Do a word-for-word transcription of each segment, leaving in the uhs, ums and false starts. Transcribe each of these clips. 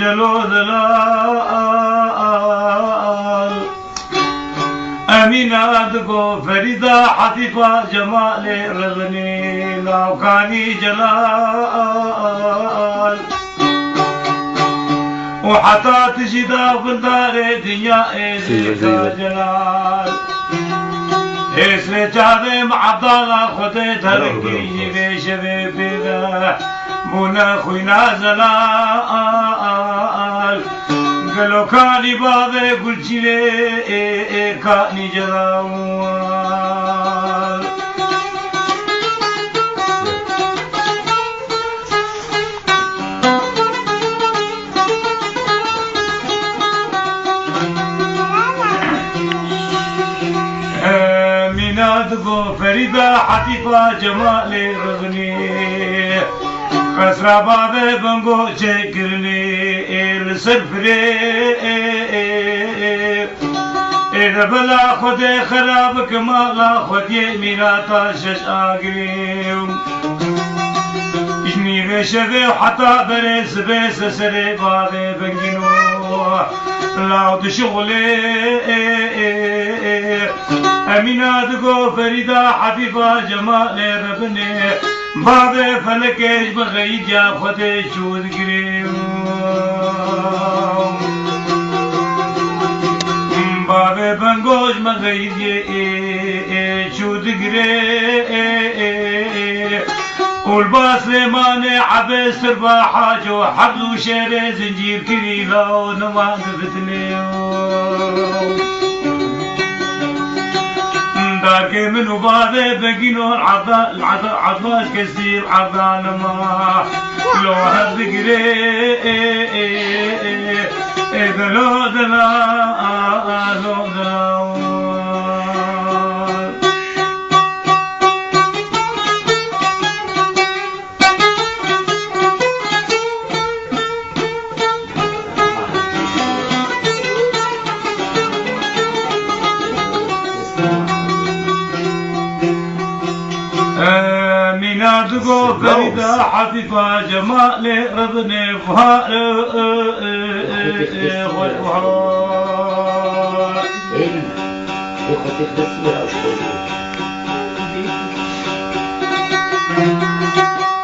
Celo zelal. Emîna digo Ferîda Hatîfa Cemalê Rezinî lawkanî celal. Û heta tu jî da vindarê dinyayê zêka celal. Hêsrê çavê me Ebdala Xwedê terikî jî vê şevê pê de bûne xwîna zelal. Gelo kanî bavê gulçînê ê, ê kanî celal. Mîna digo Ferîda Hatîfa Cemalê Riznî. Qesra bavê bingo çêkirinî ê li ser firê. Ê de bila Xwedê xera bike mala Xwediyê mîrata şeş agirî. Ji nîvê şevê heta berê sibê seserê bavê bengîno law dişixulê. Emîna digo Ferîda Hatîfa Cemalê Rebinê. Bavê felekê ji min xeyîdiya Xwedê çû digirê. Bavê bengo ji min xeyîdiyê ê, ê, çû digirê. Û li ba Silêmanê Ebê Sirba Haco hebz û şêrê zincîr kirî law niman dibitinê. Dargê min û bavê begînon Ebda, Ebda, Ebda kesî Ebda nima. Lo hev digirê, ê, ê, ê, ê, delo, dela, a, a, lo, dela. Mîna digo Ferîda Hatîfa Cemalê Rebinê var.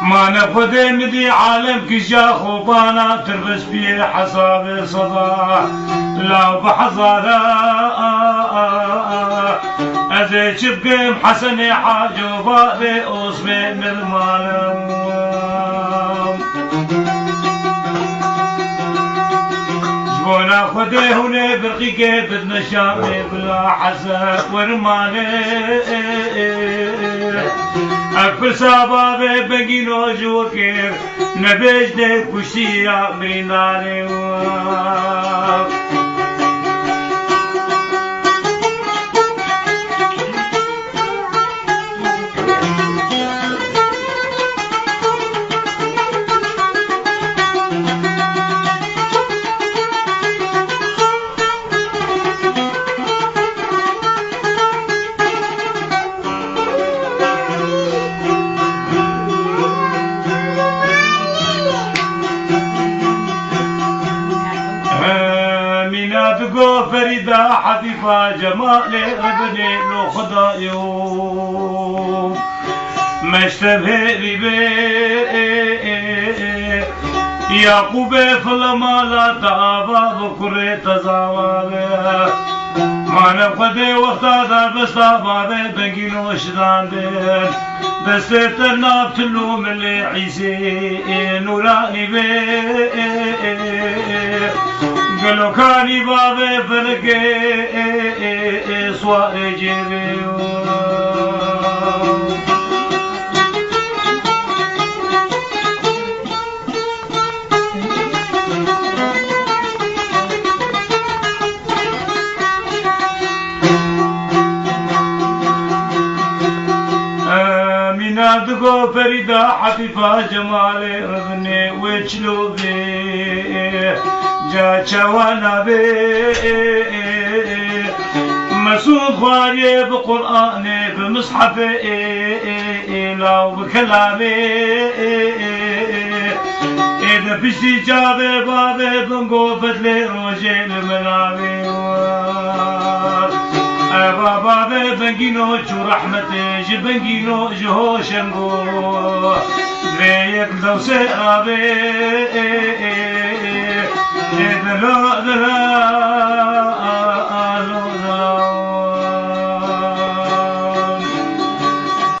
Mane Xwedê min dî alem kişa xobana tirbis piyê hesabê seda law bi hezara. Ez ê çi bikim Hesenê Haco bavê Osmê min malim. Ji bona Xwedê hûn ê birqîkê bidin şamê bila Hesen wermanê. Ev pirsa bavê bengîno ji we kir, nebêj dê kuştiya birîndarê we. Mîna digo Ferîda Hatîfa Cemalê Rebinê lo Xwedayê. Meşteb hêvî bê, Yaqûbê file mala te ava bi kurê te zawa be. Mane Xwedê wexta darbesta bavê bengîno şidandin. Destê te nav til û milê Îsê nûranî bê. Gelo kanî bavê felekê swarê cêvê. Mîna digo Ferîda Hatîfa Cemalê Riznê wê çilo bê, ca çawa nabê. Mesûd xwariyê bi Qur'anê, bi mishefê ê, ê, ê, law bi kelamê, ê, ê, ê, ê, ê, di Piştî çavê bavê bingo bedlê rojê li milavê. Eva bavê bengîno çû rehmetê, ji bengîno ji ho şengo. Vê yek dewsê avê, ê, ê, ê, ê, dila, dila.